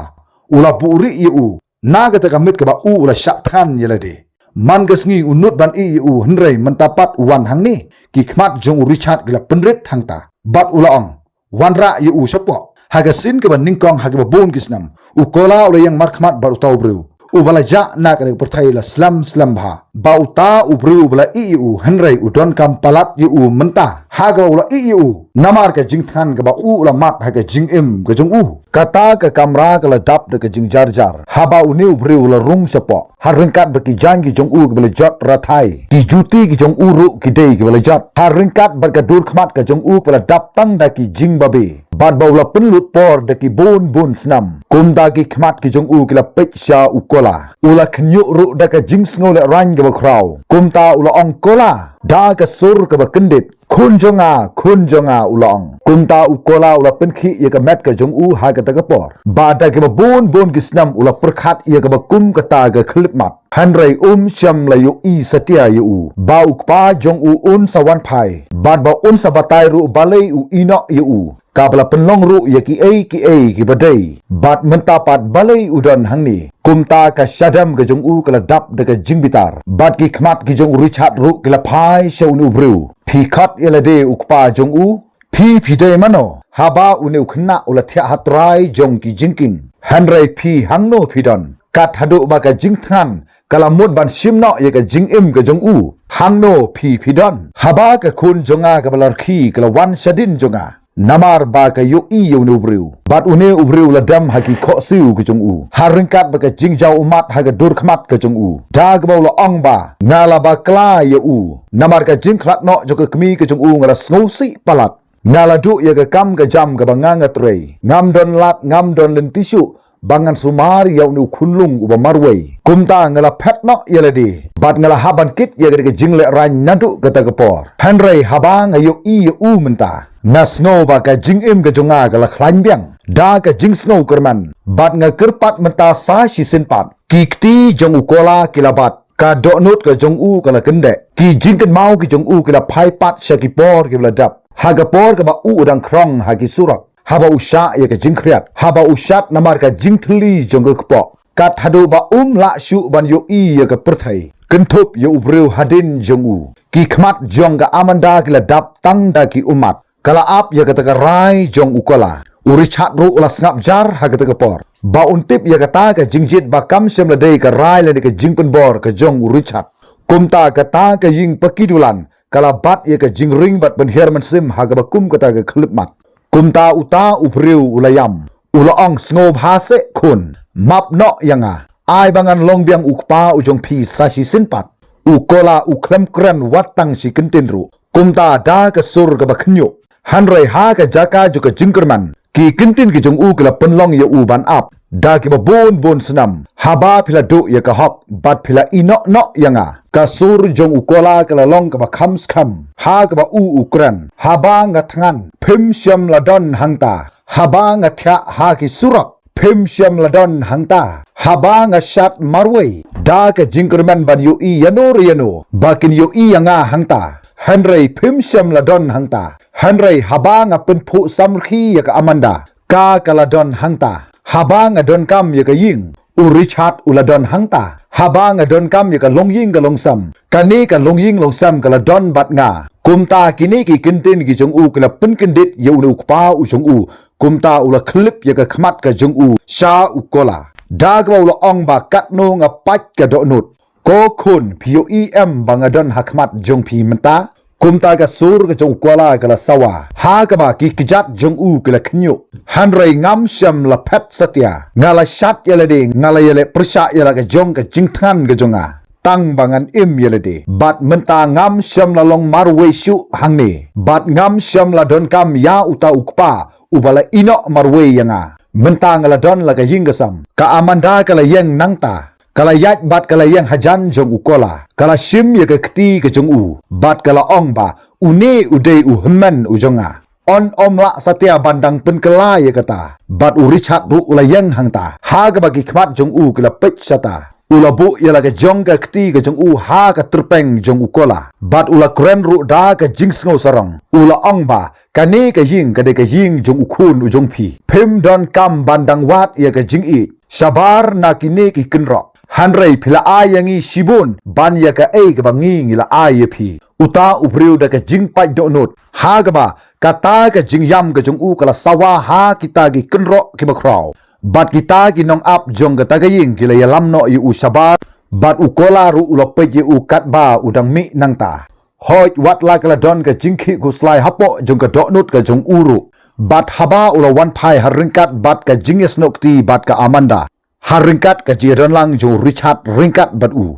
u la buhrieh ïa u na kata ka miet kaba u u la shah thngan ïa lade. Man ka sngi u nud ban ïeh ïa u, hynrei mynta pat u wan hangne. Ki khmat jong u Richard ki la pynrit hangta bad u la ong, wanrah ïa u shapoh. Ha ka sien kaba nyngkong ha kiba bun ki snem, u Kola u la ïeng markhmat bad uta u briew uba la jah na kane ka pyrthei la slem slem bha. Ba uta u briew uba la ïeh ïa u, hynrei u donkam palat ïa u mynta ha kaba u la ïeh ïa u namar ka jingthngan kaba u u la mad ha ka jingim ka jong u. Kata ka kamra ka la dap da ka jingjar jar haba une u briew u la rung shapoh. Ha ryngkat bad ki jaiñ ki jong u kiba la jot rathai, ki juti ki jong u ruh ki dei kiba la jot. Ha ryngkat bad ka dur khmat ka jong u kaba la dap tang da ki jingbabe. Bad ba u la pynlut por da ki bun bun snem. Kumta ki khmat ki jong u ki la peit sha u Kola. U la khynñiuh ruh da ka jingsngew lehraiñ kaba khraw. Kumta u la ong, Kola, da ka sur kaba kyndit, khun jong nga, khun jong nga, u la ong. Kumta u Kola u la pynkhih ïa ka met ka jong u ha kata ka por. Ba da kiba bun bun ki snem u la pyrkhat ïa kaba kum kata ka khyllipmat. Hynrei um shym la ïohi satia ïa u ba u kpa jong u un sa wan phai, bad ba un sa batai ruh balei u ïehnoh ïa u. Kaba la pynlong ruh ïa kiei kiei kiba dei, bad mynta pat balei u don hangne. Kumta ka shadem ka jong u ka la dap da ka jingbitar, bad ki khmat ki jong u Richard ruh ki la phai sha une u briew. Phi khot ïa lade u kpa jong u? Phi, phi dei mano? Haba une u khynnah u la thiah ha trai jong ki jingkieng. Hynrei phi hangno phi don? Kat haduh ba ka jingthngan ka la mut ban shim noh ïa ka jingim ka jong u. Hangno phi, phi don? Haba ka khun jong nga kaba la rkhie ka la wan shadien jong nga. Namar ba ka ïohi ïa une u briew. Bad une u briew u la dem ha ki khohsiew ka jong u. Ha ryngkat bad ka jingjaw ummat ha ka dur khmat ka jong u. Da kaba u la ong ba, nga la bakla ïa u. Namar ka jingkhlad noh jong ka kmie ka jong u nga la sngewsih palat. Nga la duh ïa ka kam ka jam kaba nga nga trei. Ngam don lad, ngam don lynti shuh ba ngan sumar ïa une u khunlung uba marwei. Kumta nga la phet noh ïa lade. Bad nga la hap ban kit ïa ka jinglehrain naduh kata ka por. Hynrei haba nga ïohi ïa u mynta, nga sngew ba ka jingim ka jong nga ka la khlaiñ biang. Da ka jingsngew kyrmen. Bad nga kyrpad mynta sa shisien pat. Ki kti jong u Kola ki la bat. Ka dohnud ka jong u ka la kyndeh. Ki jingkynmaw ki jong u ki la phai pat sha ki por kiba la dep. Ha ka por kaba u u dang khrong ha ki surok. Haba u shah ïa ka jingkhriat. Haba u shad namar ka jingthylli jong ka kpoh. Kat haduh ba um lah shuh ban ïohi ïa ka pyrthei. Kynthup ïa u briew hadien jong u. Ki khmat jong ka Amanda ki la dap tang da ki ummat. Ka la ap ïa kata ka rai jong u Kola. U Richard ruh u la sngap jar ha kata ka por. Ba un tip ïa kata ka jingjied ba kam shym la dei ka rai lane ka jingpynbor ka jong u Richard. Kumta kata ka ïing paki dulan ka la bat ïa ka jingring bad pynhiar mynsiem ha kaba kum kata ka khyllipmat. Kumta uta u briew u la ïam. U la ong, sngewbha seh khun. Map noh ïa nga. Ai ba ngan long biang u kpa u jong phi sa shisien pat. U Kola u khlem kren wat tang shi kyntien ruh. Kumta da ka sur kaba khynñiuh. Hynrei ha ka jaka jong ka jingkyrmen. Ki kyntien ki jong u ki la pynlong ïa u ban ap. Da kiba bun bun snem. Haba phi la duh ïa ka hok. Bad phi la ïehnoh noh ïa nga. Ka sur jong u Kola ka la long kaba kham skhem. Ha kaba u u kren. Haba nga thngan. Phim shym la don hangta. Haba nga thiah ha ki surok. Phim shym la don hangta. Haba nga shad marwei. Da ka jingkyrmen ban ïohi ïano re ïano. Ba kin ïohi ïa nga hangta. Hynrei phim shym la don hangta. Hynrei haba nga pynphuh samrkhie ïa ka Amanda. Ka ka la don hangta. Haba nga donkam ïa ka ïing. U Richard u la don hangta. Haba nga donkam ïa ka longïing ka longsem. Kane ka longïing longsem ka la don bad nga. Kumta kine ki kyntien ki jong u ki la pynkyndit ïa une u kpa u jong u. Kumta u la khyllip ïa ka khmat ka jong u sha u Kola. Da kaba u la ong ba katno nga pait ka dohnud. Ko khun phi ïohi em ba nga don ha khmat jong phi mynta. Kumta ka sur ka jong u Kola ka la sawa. Ha kaba ki kjat jong u ki la khynñiuh. Hynrei ngam shym la phet satia. Nga la shad ïa lade, nga la ïaleh pyrshah ïa la ka jong ka jingthngan ka jong nga. Tang ba ngan im ïa lade. Bad mynta ngam shym la long marwei shuh hangne. Bad ngam shym la donkam ïa uta u kpa uba la ïehnoh marwei ïa nga. Mynta nga la don la ka ïing ka sem. Ka Amanda ka la ïeng nangta. Ka la ïaid bad ka la ïeng hajan jong u Kola. Ka la shim ïa ka kti ka jong u. Bad ka la ong ba une u dei u hynmen u jong nga. Un ym lah satia ban dang pynkylla ïa kata. Bad u Richard ruh u la ïeng hangta. Ha kaba ki khmat jong u ki la peit shata. U la buh ïa la ka jong ka kti ka jong u ha ka tyrpeng jong u Kola. Bad u la kren ruh da ka jingsngew sarong. U la ong ba, kane ka ïing ka dei ka ïing jong u khun u jong phi. Phim donkam ban dang wad ïa ka jingïeit shabar na kine ki kynroh. Hynrei phi la ai ïa ngi shibun ban ïa kaei kaba ngi ngi la ai ïa phi. Uta u briew da ka jingpait dohnud. Ha kaba, kata ka jingïam ka jong u ka la sawa ha kita ki kynroh kiba khraw. Bad kita ki nongap jong kata ka ïing ki la ïalam noh ïa u shabar. Bad u Kola ruh u la peit ïa u katba u dang mih nangta. Hooid, wat la ka la don ka jingkhih khuslai hapoh jong ka dohnud ka jong u ruh. Bad haba u la wan phai ha ryngkat bad ka jingïasnoh kti bad ka Amanda. Ha ryngkat ka jingïadon lang jong u Richard ryngkat bad u.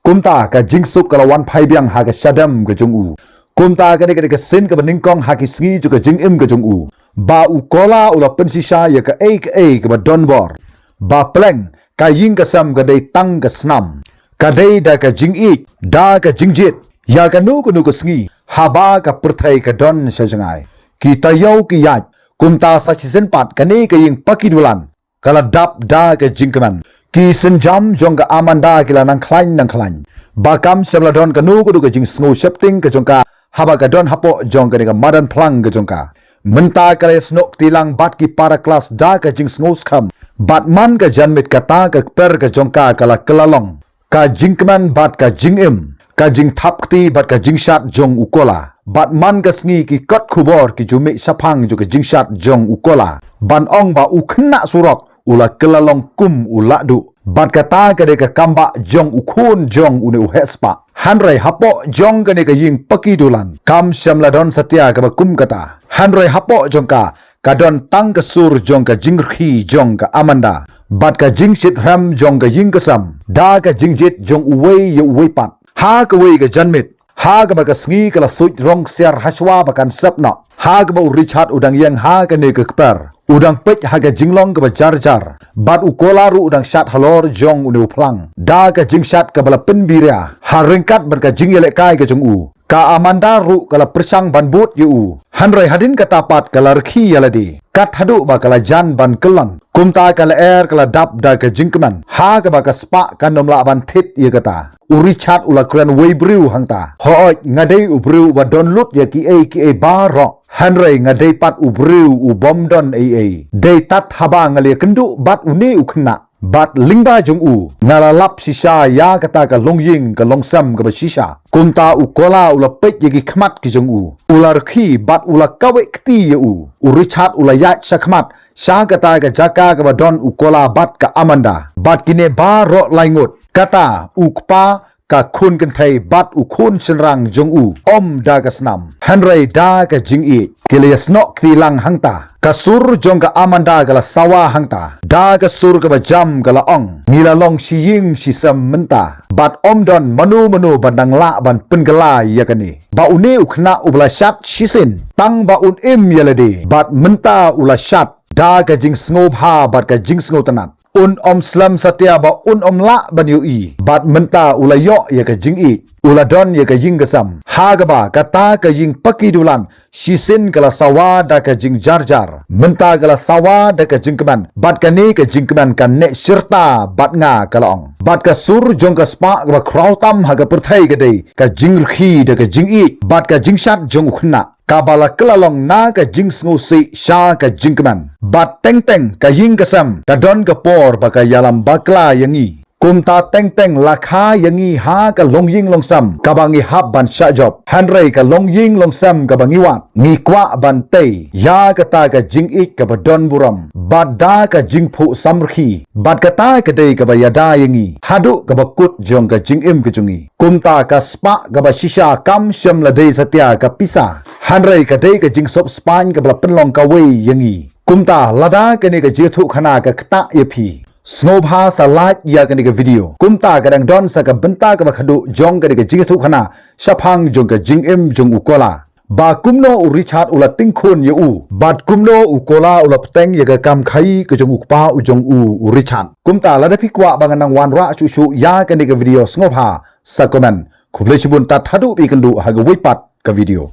Kumta ka jingsuk ka la wan phai biang ha ka shadem ka jong u. Kumta kane ka dei ka sien kaba nyngkong ha ki sngi jong ka jingim ka jong u. Ba u Kola u la pynshisha ïa kaei kaei kaba don bor. Ba pleng, ka ïing ka sem ka dei tang ka snam. Ka dei da ka jingïeit, da ka jingjied. Ïa kano kano ka sngi, haba ka pyrthei ka don sha jngai. Ki taïew ki ïaid, kumta sa shisien pat kane ka ïing paki dulan. Ka la dap da ka jingkmen. Ki sienjam jong ka Amanda ki la nang khlaiñ nang khlaiñ. Ba kam shym la don kano kano ka jingsngew sheptieng ka jong ka, haba ka don hapoh jong kane ka madan phlang ka jong ka. Mynta ka la ïasnoh kti lang bad ki para klas da ka jingsngew skhem. Bad man ka janmiet kata ka kper ka jong ka ka la kylla long. Ka jingkmen bad ka jingim, ka jingthap kti bad ka jingshad jong u Kola. Bad man ka sngi ki kot khubor ki ju mih shaphang jong ka jingshad jong u Kola. Ban ong ba u khynnah surok, u la kylla long kum u lahduh. Bad kata ka dei ka kambah jong u khun jong une u heh spah. Hynrei hapoh jong kane ka ïing paki dulan. Kam shym la don satia kaba kum kata. Hynrei hapoh jong ka, ka don tang ka sur jong ka jingrkhie jong ka Amanda. Bad ka jingshitrhem jong ka ïing ka sem. Da ka jingjied jong uwei ïa uwei pat. Ha kawei ka janmiet. Ha kaba ka sngi ka la suid rong ksiar hashwa ba kan sep noh. Ha kaba u Richard u dang ïeng ha kane ka kper. U dang peit ha ka jinglong kaba jar jar. Bad u Kola ruh u dang shad halor jong une u phlang. Da ka jingshad kaba la pynbiria. Ha ryngkat bad ka jingïalehkai ka jong u. Ka Amanda ruh ka la pyrshang ban bud ïa u. Hynrei hadien kata pat ka la rkhie ïa lade. Kat haduh ba ka la jan ban kyllon. Kumta ka lyer ka la dap da ka jingkmen. Ha kaba ka spah kan ym lah ban thied ïa kata. U Richard u la kren wei briew hangta. Hooid nga dei u briew ba don lut ïa kiei kiei baroh. Hynrei nga dei pat u briew u bym don ei ei. Dei tad haba nga la ïakynduh bad une u khynnah. Bad lyngba jong u, nga la lap shisha ïa kata ka longïing ka longsem kaba shisha. Kumta u Kola u la peit ïa ki khmat ki jong u. U la rkhie bad u la kaweh kti ïa u. U Richard u la ïaid sha khmat, sha kata ka jaka kaba don u Kola bad ka Amanda. Bad kine baroh lai ngut. Kata, u kpa, ka khun kynthei bad u khun shynrang jong u. Ym da ka snam. Hynrei da ka jingïeit. Ki la ïasnoh kti lang hangta. Ka sur jong ka Amanda ka la sawa hangta. Da ka sur kaba jam ka la ong. Ngi la long shi ïing shi sem mynta. Bad ym don mano mano ban dang lah ban pynkylla ïa kane. Ba une u khynnah uba la shad shisien. Tang ba un im ïa lade. Bad mynta u la shad. Da ka jingsngewbha bad ka jingsngewtynnat. Un ym slem satia ba un ym lah ban ïohi. Bad mynta u la ïoh ïa ka jingïeit. U la don ïa ka ïing ka sem. Ha kaba kata ka ïing paki dulan. Shisien ka la sawa da ka jingjar jar. Mynta ka la sawa da ka jingkmen. Bad kane ka jingkmen kan neh shirta bad nga ka la ong. Bad ka sur jong ka spah kaba khraw tam ha ka pyrthei ka dei. Ka jingrkhie da ka jingïeit. Bad ka jingshad jong u khynnah. Kaba la kylla long na ka jingsngewsih sha ka jingkmen. Bad teng teng ka ïing ka sem ka don ka por ba ka ïalam bakla ïa ngi. Kumta teng teng la kha ïa ngi ha ka longïing longsem kaba ngi hap ban shah jop. Hynrei ka longïing longsem kaba ngi wad. Ngi kwah ban tei. Ïa kata ka jingïeit kaba don burom. Bad da ka jingphuh samrkhie. Bad kata ka dei kaba ïada ïa ngi. Haduh kaba kut jong ka jingim ka jong ngi. Kumta ka spah kaba shisha kam shym la dei satia ka pisa. Hynrei ka dei ka jingsop spaiñ kaba la pynlong kawei ïa ngi. Kumta lada kane ka jingïathuhkhana ka ktah ïa phi. Sngewbha sa like ïa kane ka video. Kumta ka dang don sa ka bynta kaba khadduh jong kane ka jingïathuhkhana shaphang jong ka jingim jong u Kola. Ba kumno u Richard u la tyngkhun ïa u. Bad kumno u Kola u la pteng ïa ka kam khaïi ka jong u kpa u jong u u Richard. Kumta lada phi kwah ba ngan nang wanrah shuh shuh ïa kane ka video sngewbha sa comment. Khublei shibun tad haduh ba ïakynduh ha kawei pat ka video.